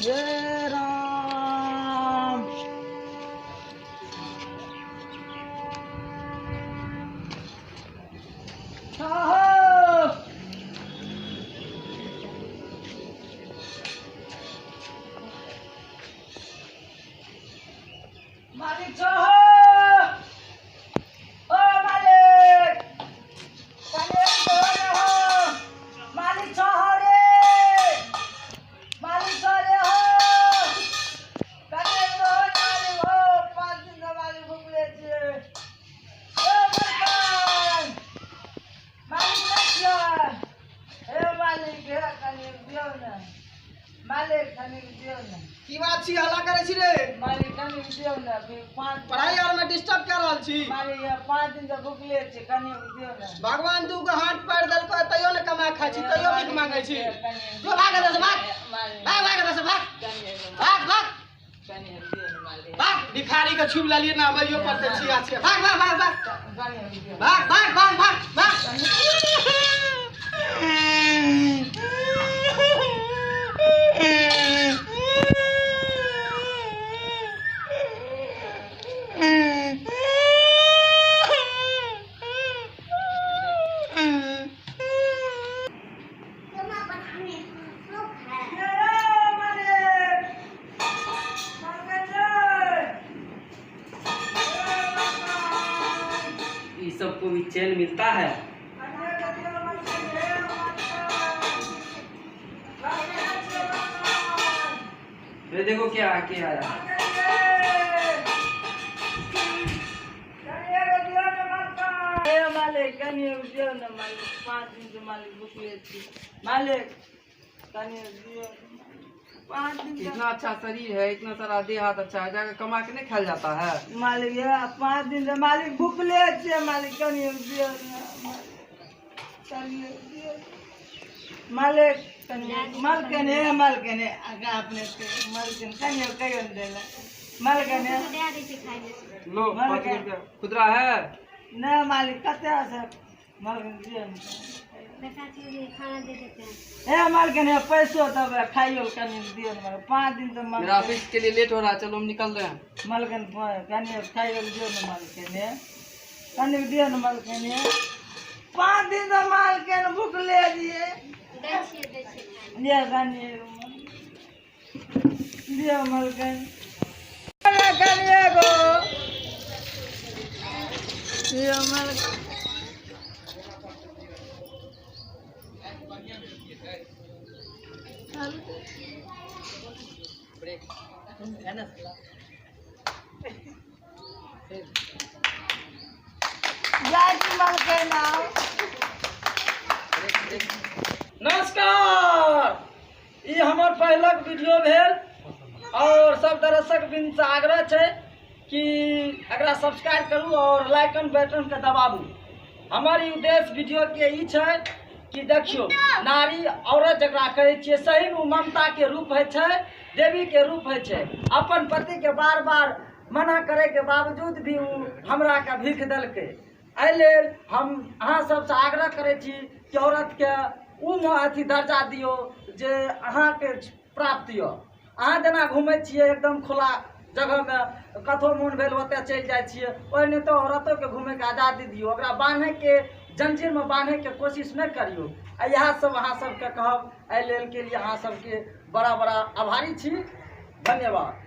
हे राम साहब मालिक साहब ओ मालिक कने दो हो मालिक साहब रे मालिक साहब रे हो कने दो मालिक हो 5 दिन से मालिक भुखले छियै ए मलकान मालिक नहि छियै हे मालिक हे कने दियौ ने मालिक कने दियौ ने की बात छी हल्ला करै छी रे मालिक कनि दियौ ने अभी पाँच पढ़ाई आर में डिस्टर्ब कर रहल छी मालिक ये 5 दिन से भुखले छी कनि दियौ ने भगवान दू गो हाथ पैर देलको तैयो ने कमा खाइ छी तैयो भीख मांगै छी जो भाग एतऽ से भाग भाग भाग एतऽ से भाग भाग भाग भाग भिखारी के छुप लेलिए ना आबैयो पड़तै छी आ छी भाग भाग भाग भाग भाग भाग भाग भाग भाग इस सबको भी चैन मिलता है। ये देखो क्या आके आया। मालिक कनि दियौ ने मालिक 5 दिन से मालिक भुखले छी मालिक कनि दियौ 5 दिन से इतना अच्छा शरीर है, इतना सारा देह हाथ अच्छा है, जाकर कमा के नहीं खाया जाता है। मालिक ये 5 दिन से मालिक भुखले छियै मालिक कनि दियौ ने मालिक कनि दियौ मालिक कनि मालकन हे मालकन हे आगा अपने के मालकन कनि कहियो ने देला मालकन हे लो 5 रुपया खुदरा है। नहीं मालिक कते আছে मालकन दियौ ने हे मालकन हे पैसो तब खाइयो कनि दियौ ने 5 दिन तो मेरा ऑफिस के लिए लेट हो रहा है, चलो हम निकल रहे हैं। मालकन कनि खाइयो दियौ ने मालकन हे कनि दियौ ने मालकन हे 5 दिन तो मालकन भुखले दिए दिया कनि दियौ मालकन कनि एगो दियौ मालकन। नमस्कार, ई हमर पहिलक वीडियो भेल और सब दर्शक बिन से आग्रह छै कि एकरा सब्सक्राइब करू और लाइक एंड बटन के दबाबू। हमर ई उद्देश्य वीडियो के ई छै कि देखियो नारी औरत जकरा कहै छियै सही में ममता के रूप होइ छै, देवी के रूप होइ छै। अपन पति के बार बार मना करे के बावजूद भी उ हमरा के भीख देलकै। एहि लेल हम अहाँ सबसँ आग्रह करै छी कि औरत के उ अथी दर्जा दियौ जे अहाँके प्राप्त यऽ। अहाँ जेना घुमै छियै एकदम खुला जगहमे, कतहु मोन भेल ओतऽ चलि जाइ छियै, ओहिने तऽ औरतोके घुमैके आजादी दियौ, ओकरा बान्हैके जंजीरमे बान्हैके कोशिश नहि करियौ। आ इएह सब अहाँ सबके कहब। एहि लेल के लिए अहाँ सबके बड़ा बड़ा आभारी छी। धन्यवाद।